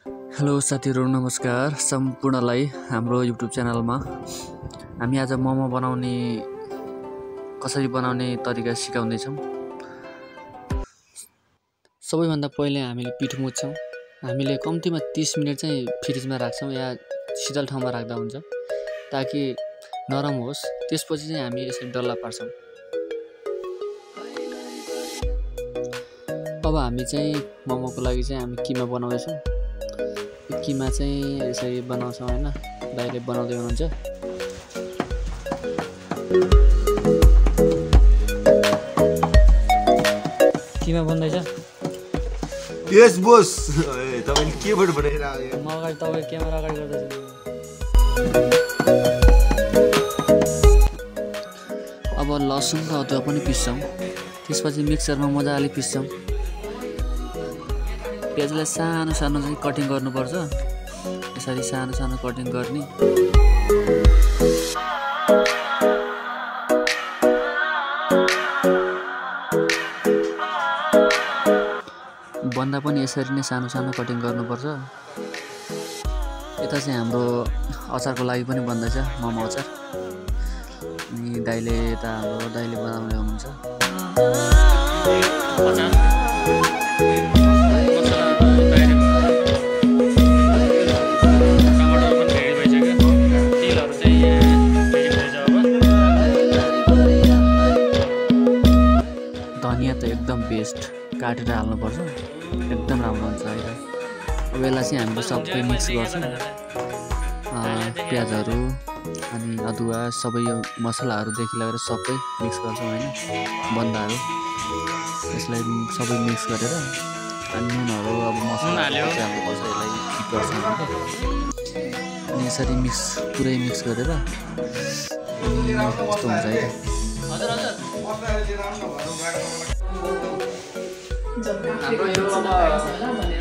Hello साथीहरु, नमस्कार सम्पूर्णलाई हाम्रो युट्युब च्यानलमा। हामी आज मोमो बनाउने कसरी बनाउने तरिका सिकाउँदै छौं। सबैभन्दा पहिले हामीले पिठो मुछ्छौं। हामीले कम्तिमा 30 मिनेट चाहिँ फ्रिजमा राख्छौं या शीतल ठाउँमा राख्दा हुन्छ ताकि नरम होस्। त्यसपछि चाहिँ हामी यसरी डल्ला पार्छौं। अब हामी चाहिँ मोमोको लागि चाहिँ हामी किमा बनाउँदै छौं। किमा चाहिँ यसरी बनाउँछौं हैन, दाइले बनाउँदै हुनुहुन्छ। किमा बन्दैछ। यस बोस, तपाईले केबाट बनाइराख्नु? म अगाडि तपाईँ क्यामेरा अगाडि गर्दैछु। अब लसुन र अदुवा पनि पिस्छौं। त्यसपछि मिक्सरमा मजाले पिस्छौं। प्याजलाई सानो सानो चाहिँ कटिङ गर्नुपर्छ। यसरी सानो सानो कटिङ गर्ने। बन्दा पनि यसरी नै सानो सानो कटिङ गर्नुपर्छ। यता चाहिँ हाम्रो अचारको लागि पनि बन्दैछ, मोमो अचार। अनि दाइले यता हाम्रो दाइले बनाउँदै हुनुहुन्छ। धनिया त एकदम बेस्ट, काटेर हाल्नुपर्छ, एकदम राम्रो हुन्छ है। अब यसलाई चाहिँ हामीले सबै मिक्स गर्छौँ। प्याजहरू अनि अदुवा सबै यो मसलाहरूदेखि लिएर सबै मिक्स गर्छौँ हैन, बन्दाहरू। यसलाई सबै मिक्स गरेर अनि नुनहरू अब मसला हाल्नुपर्छ। यसलाई मिक्स गर्छौँ अनि यसरी मिक्स पुरै मिक्स गरेर अनि यस्तो हुन्छ है। हाम्रो यो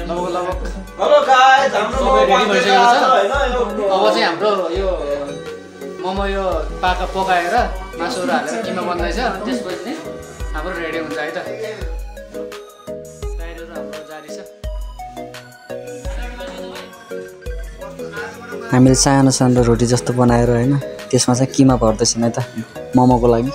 अब लगभग हेलो गाइस, हाम्रो रेडी भइसकेको छ। अब चाहिँ हाम्रो यो मोमो यो पकाएर मासुहरू हालेर किमा बन्दैछ। त्यसपछि चाहिँ हाम्रो रेडी हुन्छ है त। तयारीहरू हाम्रो जारी छ। हामीले सानो सानो रोटी जस्तो बनाएर हैन, त्यसमा चाहिँ किमा भर्दैछौँ है त मोमोको लागि।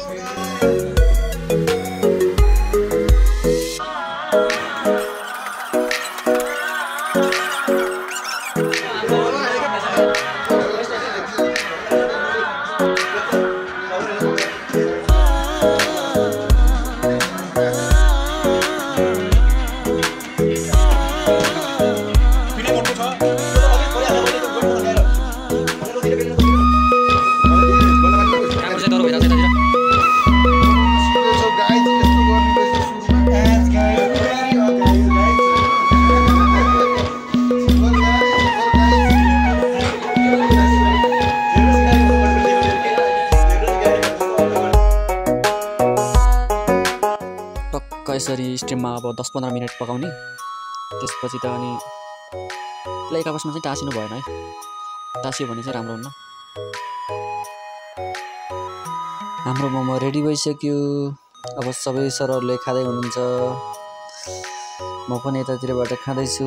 यसरी स्टिममा अब 10-15 मिनट पकाउने। त्यसपछि त अनि यसलाई एक आपसमा चाहिँ टाँसिनु भएन है, टाँसियो भने चाहिँ राम्रो हुन्न। हाम्रो मोमो रेडी भइसक्यो। अब सबै सरहरूले खाँदै हुनुहुन्छ, म पनि यतातिरबाट खाँदैछु।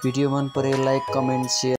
भिडियो मन पर्यो लाइक, कमेन्ट, सेयर